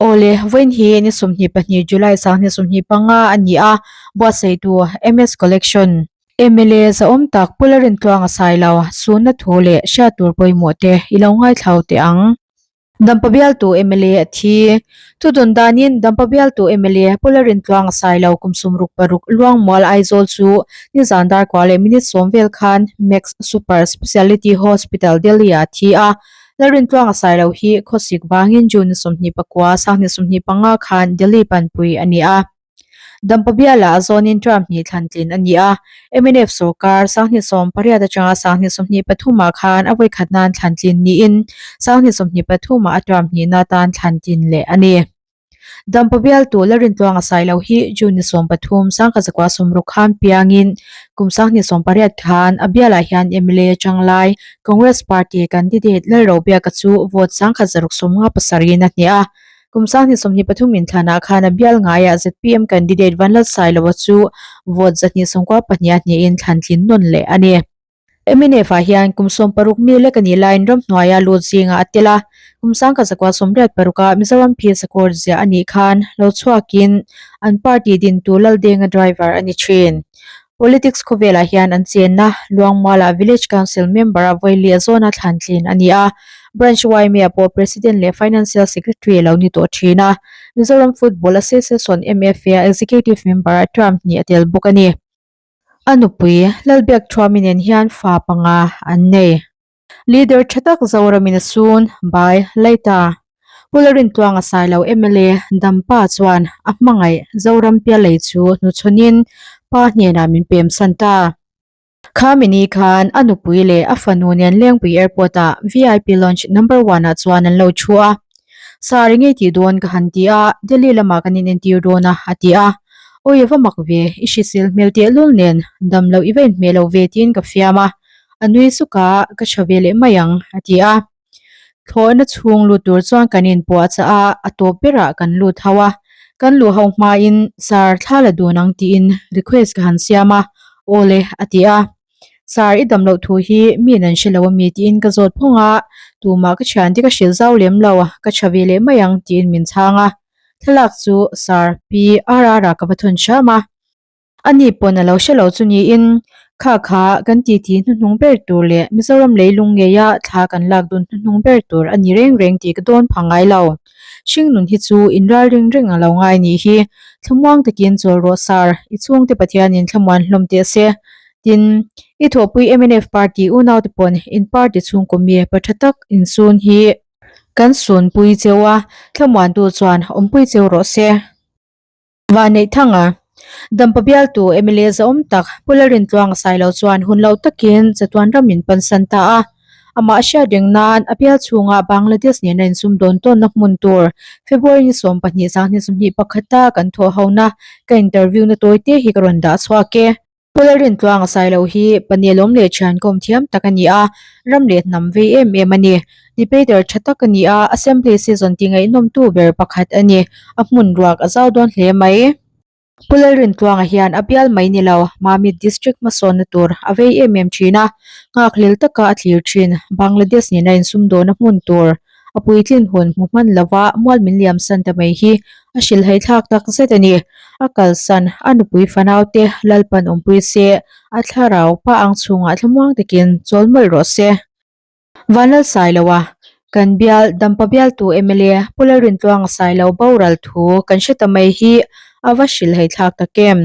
Awle, vawiin hi ni 22 July 2025 a ni a, buatsaihtu MS Collection. Mla zahawm tak Pu Lalrintluanga Sailo sunna thu leh hriat tur pawimawh te i lo ngaithlau teh ang. Dampa bialtu mla a thi. Thudawn danin Dampa bialtu mla Pu Lalrintluanga Sailo kum 66 Luangmual Aizawl chu nizan dar kua leh minute sawm vel khan Max Super Speciality Hospital Delhi-ah a thi a. Lalrintluanga Sailo hi khawsik vangin June 29, 2025 khan Delhi panpui a ni a. Dampa bialah a zawnin term hnih thlan tlin a ni a, mnf sorkar 2018 atanga 2023 ah khan a vawikhat nan thlan tlin niin 2023 ah a term hnihna tan thlan tlin leh a ni. Dampa bialtu Lalrintluanga Sailo hi June ni 13, 1960 khan piangin kum 2008 khan a bialah hian mla atang lai Congress Party candidate Lalrobiaka chu vote 1657 in a hneh a. Kum 2023 inthlanah khan a bial ngaiah zpm candidate Vanlalsailoa chu vote 294 a hnihin thlan tlin nawn leh a ni. Mnf ah hian kum 16 mi lek a nih laiin ramhnuaia lut zingah a tel a, kum 1986 ah Mizoram Peace Accord ziah a nih khan lo chhuakin an party dintu Laldenga driver a ni thin. Politics khawvelah hian an chenna Luangmualah Village Council member-a vawi leh zawna thlan tlin a ni a. Branch YMA pawh President leh Financial Secretary a lo ni tawh thin a. Mizoram Football Association, MFA, a Executive Member-a term hnih a tel bawk a ni. A nupui, Lalbiak Thuami nen hian fa panga an nei. Leader tha tak Zoramin a sun, By, Laita. Pu Lalrintluanga Sailo mla Dampa chuan a hmangaih Zoram Pialei chu hnuchhawnin pa hnenah min pem san ta. Khami ni khan a nupui leh a fanu nen Lengpui Airport ah VIP Lounge Number One ah chuan an lo thu a. Sir enge tih dawn ka han ti a, Delhi lamah kan inentir dawn a, a ti a. Awi a va mak ve, i hrisel hmel tehlul nen damloh i va inhmeh lo ve tiin ka fiam a. A nui suk a, ka tha ve leh mai ang, a ti a. Thlawhna chhung lut tur chuan kan inpuah chah a, a tawp berah kan lut ho a. Kan luh ho hmain Sir thla la dun ang tiin request ka han siam a, Aw le, a ti a. Sir i dam loh thu hi miin an hre lo ami tiin ka zawt phawng a, tumah ka thiante ka hrilh zau lem lo, ka tha ve leh mai ang tiin min chhang a. Thlalak chu Sir Pi RR-a ka va thawn hram a. A ni pawn a lo hre lo chu niin, kha kha kan titi hnuhnung ber tur leh Mizoram leilung ngeia thla kan lak dun hnuhnung ber tur a ni reng reng tih ka dawn pha ngai lo. Hringnun hi chu inral ring reng a lo ngai nih hi. Thlamuang takin chawl rawh sir, i chhungte Pathianin thlamuan hlawm teh se. Tin, i thawhpui mnf party unaute pawn in party chhungkaw mi pa tha tak insun hi kan sunpui cheu a, thlamuantu chuan awmpui cheu rawh se. Vanneihthanga, Dampa bialtu mla zahawm tak Pu Lalrintluanga Sailo chuan hun lo takin chatuan ram in pansan ta a. Amah hriat reng nan a bial chhunga Bangladesh nena insumdawn tawnna hmun tur February ni 12 2021 a kan thawh hona ka interview na tawi te hi ka rawn dah chhuak e. Pu Lalrintluanga Sailo hi panelawm leh thiankawm thiam tak a ni a, ram leh hnam vei em em a ni. Debater tha tak a ni a, Assembly season ti ngaihnawmtu ber pakhat a ni. A hmun ruak a zau dawn hle mai. Pu Lalrintluanga hian a bial mai ni lo, Mamit District hmasawnna tur a vei em em thin a, nghakhlel taka a thlir thin. Bangladesh nena insumdawna hmun tur A puitlin hun hmu hman lova mual min liam san ta mai hi a hrilhhai thlak tak zet a ni. A kalsan, a nupui fanaute Lalpan awmpui se, a thlarau pa ang chhungah thlamuang takin chawl mawlh rawh se. Vanlal Sailoa, kan bial Dampa bialtu mla Pu Lalrintluanga Sailo boral thu kan hre ta mai hi a va hrilhhai thlak tak em.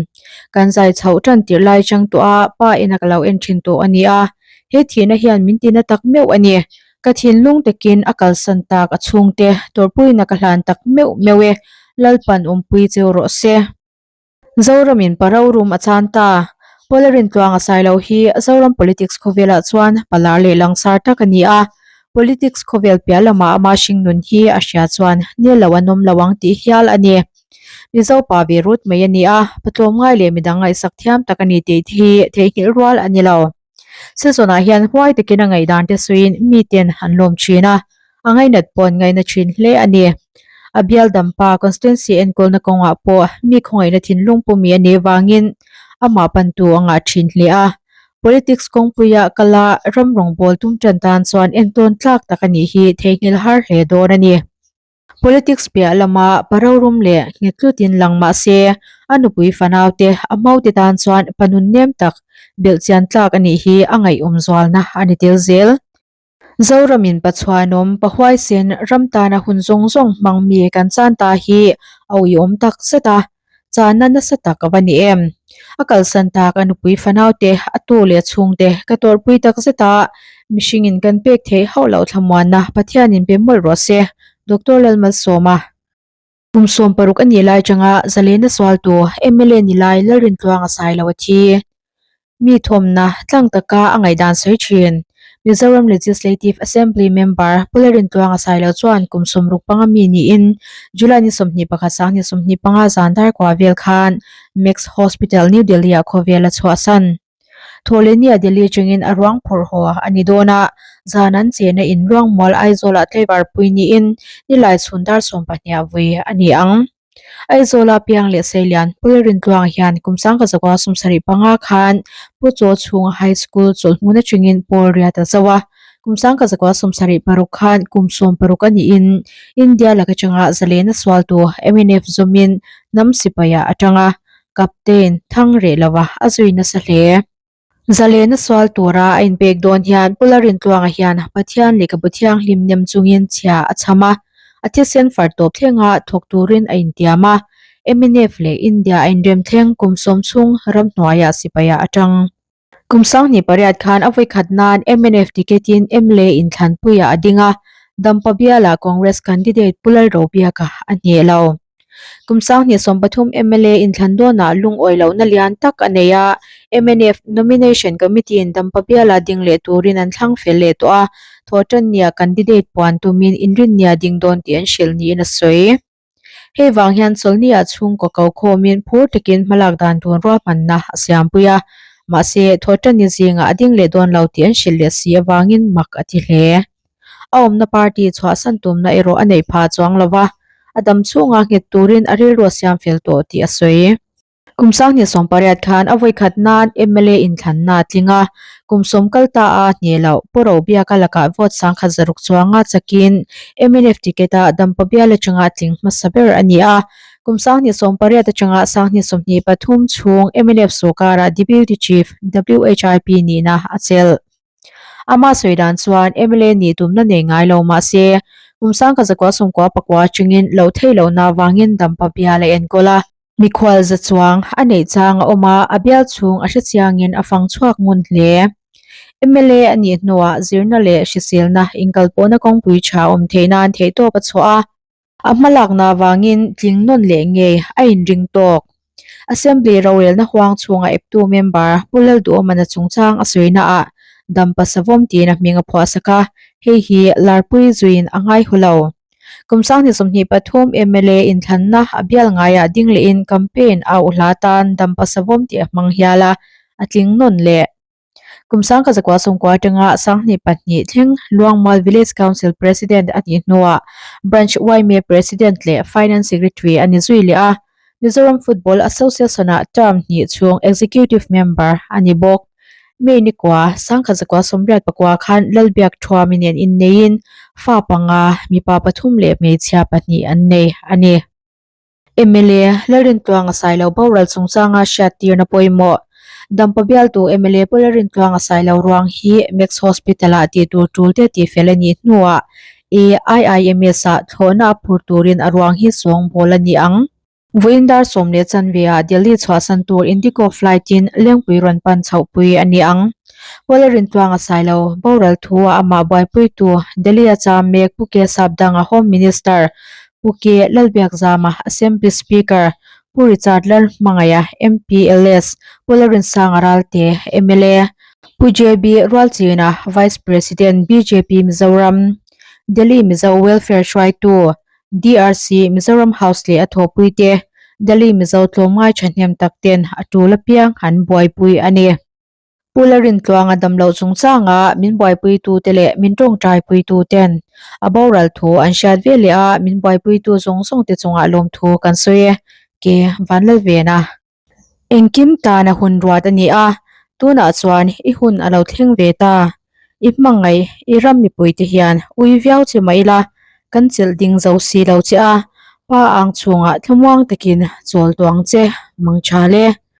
Kan zai chhoh tan tirh lai chang tawh a pa ina ka lo en thin tawh a ni a, he thihna hian min tina tak meuh a ni. Ka thinlung takin a kalsan tak a chhungte tawrhpuina ka hlan tak meuh meuh e, Lalpan awmpui cheu rawh se. Zoramin pa rorum a chan ta. Paula Rintluanga Sailo hi Zoram politics khawvelah chuan palar leh langsar tak a ni a. Politics khawvel piah lamah ama hringnun hi a hria chuan nil lo an awm lo ang tih hial a ni. Mizo pa ve rut mai a ni a, patlawmngai leh midang ngaihsak thiam tak a ni tih hi theihnghilh rual a ni lo. Season-ah hian huai takin a ngaihdan te sawiin miten an lawm thin a, a ngainat pawh an ngaina thin hle a ni. A bial dampa constituency enkawlna kawngah pawh mi khawngaihna thinlung pumi a nih vangin amah pantu a ngah thin hle a. Politics kawngpuia kala ram rawngbâwl tum tan tan chuan entawn tlak tak a nih hi theihnghilh har hle dawn a ni. Politics piah lama pa rorum leh nghet tlutin lang mah se, a nupui fanaute a hmaute tan chuan pa nun nem tak belhchian tlak a nih hi a ngaihawm zualna a ni tel zel. Zoramin Pachuanawm, Pahuaisen ram tana hun zawng zawng hmang mi kan chan ta hi a uiawm tak zet a, channa nasa tak a va ni em? A kalsan tak a nupui fanaute, a tu leh chhungte ka tawrhpui tak zet a, mihringin kan pek theih hauh loh thlamuanna Pathianin pe mawlh rawh se, Doctor Lalmalsawma. Kum 60 a nih lai atanga Zalena Sualtu mla ni lai Lalrintluanga Sailo a thi. Mi thawmna tlang taka a ngaihdan sawi thin. Mizoram Legislative Assembly member Pu Lalrintluanga Sailo chuan kum 65 mi niin July ni 21 2025 zan darkua vel khan Max Hospital New Delhi-ah khawvel a chhuahsan. Thawhlehnia Delhi atangin a ruang phawrh haw a ni dawn a, zan an chena in ruang mual Aizawlah tlaivar pui niin nilai chhun dar 12 vui a ni ang. Aizawla piang leh Seilian Pu Lalrintluanga hian kum 1975 khan Pu Chaw chhunga High School chawlhmun atangin Paul Riat a zo a, kum 1976 khan kum 60 a niin India lak atanga zalena sualtu mnf zawmin hnam sipaiah a tang a. Captain thang reh lova a zui nasa hle. Zalena sual tura a inpek dawn hian Pu Lalrintluanga hian Pathian lehkhabu thianghlim nem chungin chhia a chham a, a thisen far tawp thlenga thawk turin a intiam a, mnf leh India a inrem thleng kum sawm chhung ramhnuaiah sipaiah a tang. Kum 28 khan a vawikhat nan mnf ticket-in mla inthlanpuiah a ding a, Dampa bialah Congress candidate Pu Lalrobiaka a hneh lo. Kum 2013 mla inthlan dawnah lungawi lohna lian tak a nei a, mnf nomination committee-in Dampa bialah ding leh turin an thlang fel leh tawh a, Thawhtannia candidate puan tumin inrinnia ding dawn tih an hrilh niin a sawi. Hei vang hian Chawlhniah chhungkaw ko khawmin phur takin hmalak dan tur ruahmanna a siampui a, mahse Thawhtanni zingah a ding leh dawn lo tih an hrilh leh si avangin mak a ti hle. A awmna party chhuahsan tumna erawh a neih phah chuang lo va, a dam chhunga nghet turin a rilru a siam fel tawh tih a sawi. Kum 2018 khan a vawikhat nan mla inthlanna a tling a, kum sawm kal ta a hneh loh Pu Robiaka lakah vote 1,600 chuanga chakin mnf ticket a Dampa bial atanga a tling hmasa ber a ni a. Kum 2018 atanga 2023 chhung mnf sawrkarah Deputy Chief WHIP nihna a chelh. Ama sawi dan chuan mla nih tumna nei ngai lo mah se, kum 1999 atangin loh theih lohna avangin Dampa bial a enkawl a. Mikhual za chuang a neih chang a awm a, a bial chhung a hre chiangin a fang chhuak ngun hle. Mla a nih hnuah zirna leh hriselna inkalpawhna kawngpui tha awm theih nan theihtawp a chhuah a, a hmalakna avangin tling nawn leh ngei a inring tawk. Assembly rorelna huang chhunga eptu member Pu Lalduhawmana chungchang a sawinaah Dampa Savawm tiin a hming a phuahsak a, hei hi Larpui zuiin a ngai hu lo. Kum 2023 mla inthlanna a bial ngaiah ding lehin campaign a auh hla tan Dampa Savawm tih a hmang hial a, a tling nawn leh. Kum 1990 atanga 2002 thleng Luangmual Village Council President a nih hnuah Branch yma President leh Finance Secretary a ni zui leh a, Mizoram Football Association-ah term hnih chhung Executive Member a ni bawk. May ni kua, 1989 khan Lalbiak Thuami nen inneiin fa panga, mipa pathum leh hmeichhia pahnih an nei a ni. Mla Lalrintluanga Sailo boral chungchanga hriattirna pawimawh Dampa bialtu mla Pu Lalrintluanga Sailo ruang hi Max Hospital-ah tih tur tul te tihfel a nih hnuah AIIMS-ah thlawhna a phur turin a ruang hi sawngbawl a ni ang. Vawiin dar sawm leh chanveah Delhi chhuahsan tur Indigo flight-in Lengpui rawn pan chhohpui a ni ang. Kuala Rintluanga Sailo boral thu-ah amah buaipuitu Delhi-a cham mek Pu K Sapdanga Home Minister, Pu K Lalbiakzama Assembly Speaker, Pu Richard Lalhmangaia MPLS, Pu Lalrinsanga Ralte mla, Pu JB Rualchina Vice President bjp Mizoram, Delhi Mizo Welfare hruaitu, DRC Mizoram House leh a thawhpuite Delhi Mizo tlawmngai thahnem tak ten a tul apiang an buaipui a ni. Pu Lalrintluanga damloh chungchanga min buaipuitute leh min tawngtaipuitu ten a boral thu an hriat ve leh a, min buaipuitu zawng zawng te chungah lawmthu kan sawi e, ke Vanlalvena. Engkim tana hun ruat a ni a, tunah chuan i hun a lo thleng ve ta. I hmangaih, i ram mipuite hian ui viau che mah ila. Kan chelh ding zo si lo che a, pa ang chhungah thlamuang takin chawl tawh ang che, mang tha le.